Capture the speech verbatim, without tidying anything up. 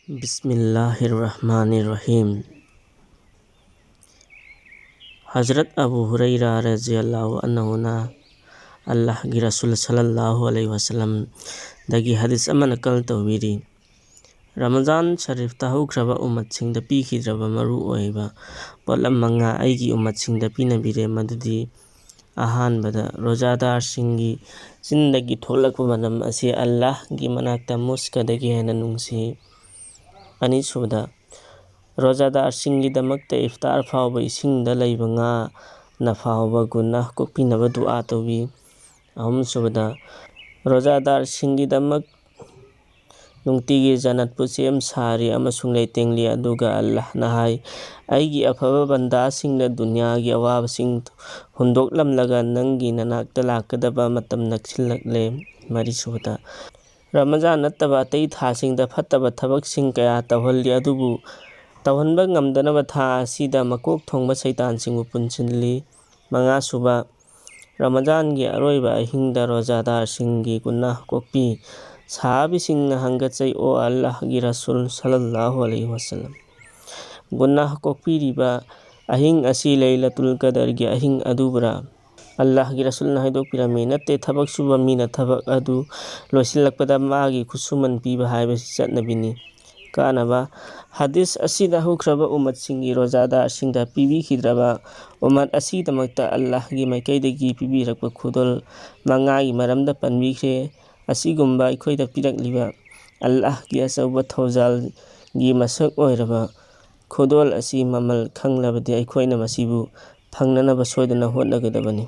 ꯕꯤꯁꯃꯤꯜꯂꯥꯍꯤꯔ ꯔꯍꯃꯥꯅꯤꯔ Rahim. Hazrat Abu ꯍꯨꯔꯩꯔꯥ ꯔꯖꯤꯌꯜꯂꯥꯍꯨ ꯑꯟꯍꯨꯅ ꯑꯜꯂꯥꯍꯒꯤ ꯔꯁꯨꯜ ꯁꯜꯂꯜꯂꯥꯍꯨ ꯑꯂꯩꯍꯤ ꯋꯥꯁꯂꯝꯗꯒꯤ ꯍꯗꯤꯁ ꯑꯃ ꯅꯀꯜ ꯇꯧꯕꯤꯔꯤ꯫ ꯔꯃꯖꯥꯟ ꯁꯔꯤꯐꯇ ꯍꯧꯈ꯭ꯔꯕ ꯎꯝꯃꯠꯁꯤꯡꯗ ꯄꯤꯈꯤꯗ꯭ꯔꯕ ꯃꯔꯨ ꯑꯣꯏꯕ ꯄꯣꯠꯂꯝ ꯃꯉꯥ ꯑꯩꯒꯤ ꯎꯝꯃꯠꯁꯤꯡꯗ ꯄꯤꯅꯕꯤꯔꯦ꯫ ꯃꯗꯨꯗꯤ, ꯑꯍꯥꯟꯕꯗ, ꯔꯣꯖꯥꯗꯥꯔꯁꯤꯡꯒꯤ ꯆꯤꯟꯗꯒꯤ ꯊꯣꯛꯂꯛꯄ ꯃꯅꯝ ꯑꯁꯤ ꯑꯜꯂꯥꯍꯒꯤ ꯃꯅꯥꯛꯇ ꯃꯨꯁꯀꯗꯒꯤ ꯍꯦꯟꯅ ꯅꯨꯡꯁꯤ꯫ ꯑꯅꯤꯁꯨꯕꯗ, ꯔꯣꯖꯥꯗꯥꯔꯁꯤꯡꯒꯤꯗꯃꯛꯇ ꯏꯐꯇꯥꯔ ꯐꯥꯎꯕ ꯏꯁꯤꯡꯗ ꯂꯩꯕ ꯉꯥꯅ ꯐꯥꯎꯕ ꯒꯨꯅꯥꯍ ꯀꯣꯛꯄꯤꯅꯕ ꯗꯨꯑꯥ ꯇꯧꯕꯤ꯫ ꯑꯍꯨꯝꯁꯨꯕꯗ, ꯔꯣꯖꯥꯗꯥꯔꯁꯤꯡꯒꯤꯗꯃꯛ ꯅꯨꯡꯇꯤꯒꯤ ꯖꯟꯅꯠꯄꯨ ꯁꯦꯝ ꯁꯥꯔꯤ ꯑꯃꯁꯨꯡ ꯂꯩꯇꯦꯡꯂꯤ, ꯑꯗꯨꯒ ꯑꯜꯂꯥꯍꯅ ꯍꯥꯏ, "ꯑꯩꯒꯤ ꯑꯐꯕ ꯕꯟꯗꯥꯁꯤꯡꯅ ꯗꯨꯅꯤꯌꯥꯒꯤ ꯑꯋꯥꯕꯁꯤꯡ ꯍꯨꯟꯗꯣꯛꯂꯝꯂꯒ ꯅꯪꯒꯤ ꯅꯅꯥꯛꯇ ꯂꯥꯛꯀꯗꯕ ꯃꯇꯝ ꯅꯛꯁꯤꯜꯂꯛꯂꯦ"꯫ ꯃꯔꯤꯁꯨꯕꯗ, ꯔꯃꯖꯥꯟ ꯅꯠꯇꯕ ꯑꯇꯩ ꯊꯥꯁꯤꯡꯗ ꯐꯠꯇꯕ ꯊꯕꯛꯁꯤꯡ ꯀꯌꯥ ꯇꯧꯍꯜꯂꯤ, ꯑꯗꯨꯕꯨ ꯇꯧꯍꯟꯕ ꯉꯝꯗꯅꯕ ꯊꯥ ꯑꯁꯤꯗ ꯃꯀꯣꯛ ꯊꯣꯡꯕ ꯁꯩꯇꯥꯟꯁꯤꯡꯕꯨ ꯄꯨꯟꯁꯤꯜꯂꯤ꯫ ꯃꯉꯥꯁꯨꯕ, ꯔꯃꯖꯥꯟꯒꯤ ꯑꯔꯣꯏꯕ ꯑꯍꯤꯡꯗ ꯔꯣꯖꯥꯗꯥꯔꯁꯤꯡꯒꯤ ꯒꯨꯅꯥꯍ ꯀꯣꯛꯄꯤ꯫ ꯁꯍꯥꯕꯤꯁꯤꯡꯅ ꯍꯪꯒꯠꯆꯩ, "ꯑꯣ ꯑꯜꯂꯥꯍꯒꯤ ꯔꯁꯨꯜ ꯁꯜꯂꯜꯂꯥꯍꯨ ꯑꯂꯩꯍꯤ ꯋꯥꯁꯜꯂꯝ, ꯒꯨꯅꯥꯍ ꯀꯣꯛꯄꯤꯔꯤꯕ ꯑꯍꯤꯡ ꯑꯁꯤ ꯂꯩꯂꯇꯨꯜ ꯀꯗꯔꯒꯤ ꯑꯍꯤꯡ ꯑꯗꯨꯕꯨꯔꯥ?" ꯑꯜꯂꯥꯍꯒꯤ ꯔꯁꯨꯜꯅ ꯍꯥꯏꯗꯣꯛꯄꯤꯔꯝꯃꯤ, "ꯅꯠꯇꯦ, ꯊꯕꯛ ꯁꯨꯕ ꯃꯤꯅ ꯊꯕꯛ ꯑꯗꯨ ꯂꯣꯏꯁꯤꯜꯂꯛꯄꯗ ꯃꯥꯒꯤ ꯈꯨꯠꯁꯨꯃꯟ ꯄꯤꯕ ꯍꯥꯏꯕꯁꯤ ꯆꯠꯅꯕꯤꯅꯤ"꯫ ꯀꯥꯅꯕ ꯍꯗꯤꯁ ꯑꯁꯤꯗ ꯍꯧꯈ꯭ꯔꯕ ꯎꯝꯃꯠꯁꯤꯡꯒꯤ ꯔꯣꯖꯥꯗꯥꯔꯁꯤꯡꯗ ꯄꯤꯕꯤꯈꯤꯗ꯭ꯔꯕ ꯎꯝꯃꯠ ꯑꯁꯤꯒꯤꯗꯃꯛꯇ ꯑꯜꯂꯥꯍꯒꯤ ꯃꯥꯏꯀꯩꯗꯒꯤ ꯄꯤꯕꯤꯔꯛꯄ ꯈꯨꯗꯣꯜ ꯃꯉꯥꯒꯤ ꯃꯔꯝꯗ ꯄꯟꯕꯤꯈ꯭ꯔꯦ꯫ ꯑꯁꯤꯒꯨꯝꯕ ꯑꯩꯈꯣꯏꯗ ꯄꯤꯔꯛꯂꯤꯕ ꯑꯜꯂꯥꯍꯒꯤ ꯑꯆꯧꯕ ꯊꯧꯖꯥꯜꯒꯤ ꯃꯁꯛ ꯑꯣꯏꯔꯕ ꯈꯨꯗꯣꯜ ꯑꯁꯤ ꯃꯃꯜ ꯈꯪꯂꯕꯗꯤ ꯑꯩꯈꯣꯏꯅ ꯃꯁꯤꯕꯨ ꯐꯪꯅꯅꯕ ꯁꯣꯏꯗꯅ ꯍꯣꯠꯅꯒꯗꯕꯅꯤ꯫